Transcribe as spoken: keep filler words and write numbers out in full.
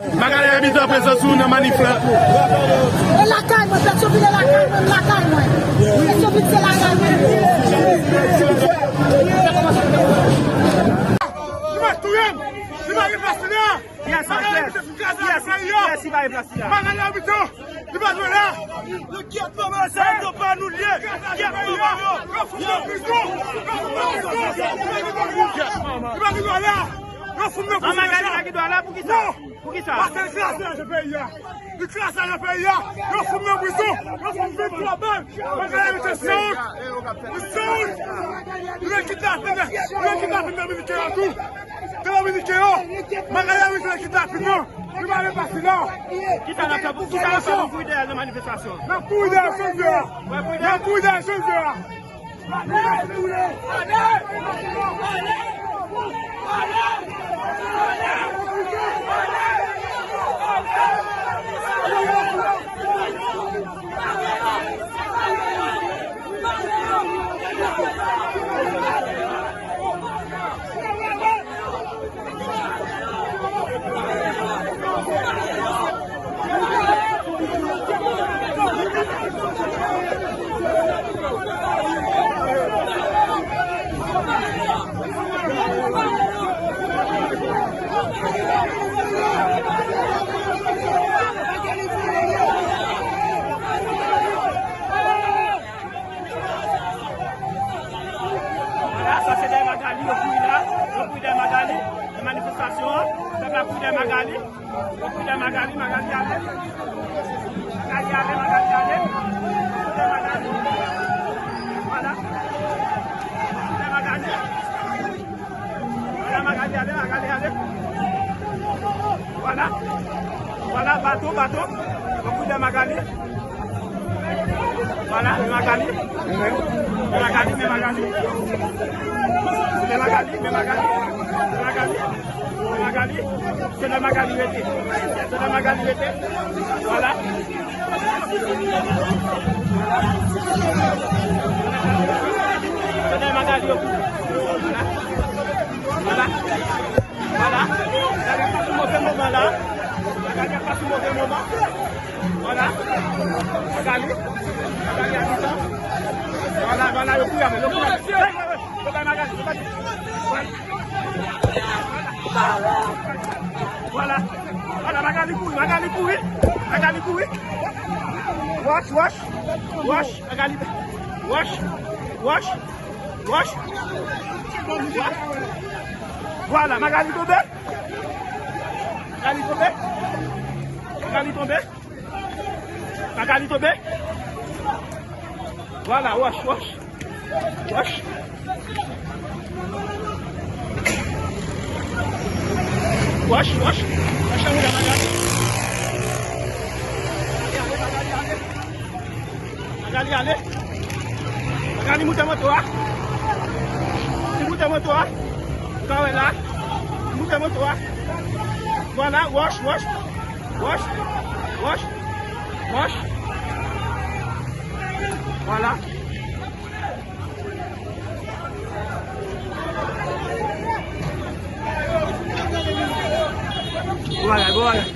Magali Habitant prezans ou nan manif la. E lakay mwen, Petyonvil e lakay mwen, lakay mwen. Petyonvil se lakay mwen. Li va touye m. Li va gen plas li la. Yes, yes. Yes, yes, li va gen plas li la. Magali Habitant, li pa dwe la. Kèt manman sa yo pa nou l ye. Kèt manman yo. Yo fout nan prizon. Yo fout nan prizon. Li pa gen dwa la. Yo fout nan prizon. Magali pa gen dwa la, poukisa? Poukisa? Paske li kraze lajan peyi a. Li kraze lajan peyi a. Yo fout nan prizon. Yo fout vin twò bèl. Magali Habitant se wont. Li se wont. Li vle kidnape nèg. Li vle kidnape Dominiken an tou. Te Dominiken yo. Magali Habitant vle kidnape nou. Li pa vle pase non. Kisa n ap fè pou, kisa n ap fè pou kouri dèyè l nan manifestasyon? N ap kouri dèyè chofè a. N ap kouri dèyè chofè a. Vwala, sa se dèyè Magali, yo kouri la, yo kouri dèyè Magali, nan manifestasyon an, pèp la kouri dèyè Magali, yo kouri dèyè Magali, Magali ale, Magali ale, Magali ale, kouri dèyè Magali, vwala, kouri dèyè Magali. Vwala, Magali ale, Magali ale. Vwala. Vwala, bato, bato. Yo kouri dèyè Magali. Vwala, men Magali. Men Magali, men Magali. Men Magali, men Magali. Men Magali. Men Magali. Se la Magali rete. Se la Magali rete. Vwala. Vwala. Vwala. Vwala. Magali ap pase move moman la. Magali ap pase move moman. Vwala. Magali. Magali Habitant. Vwala, vwala, yo kouri avè l, yo kouri avè l. Hey, hey, hey. Yo bay Magali, yo bay. Vwala. Vwala. Vwala, Magali kouri, Magali kouri. Magali kouri. Wòch, wòch. Wòch, Magali. Wòch. Wòch. Wòch. Vwala, Magali tonbe. Magali tonbe. Magali tonbe. Magali tonbe. Vwala, wòch, wòch. Wòch. Wòch, wòch. Wòch, Magali. Magali ale. Magali moute moto a. Li moute moto a. Ou ka wè la. Li moute moto a. Vwala, wòch, wòch. Wòch. Wòch. Wòch. Vwala. Bon bagay, bon bagay.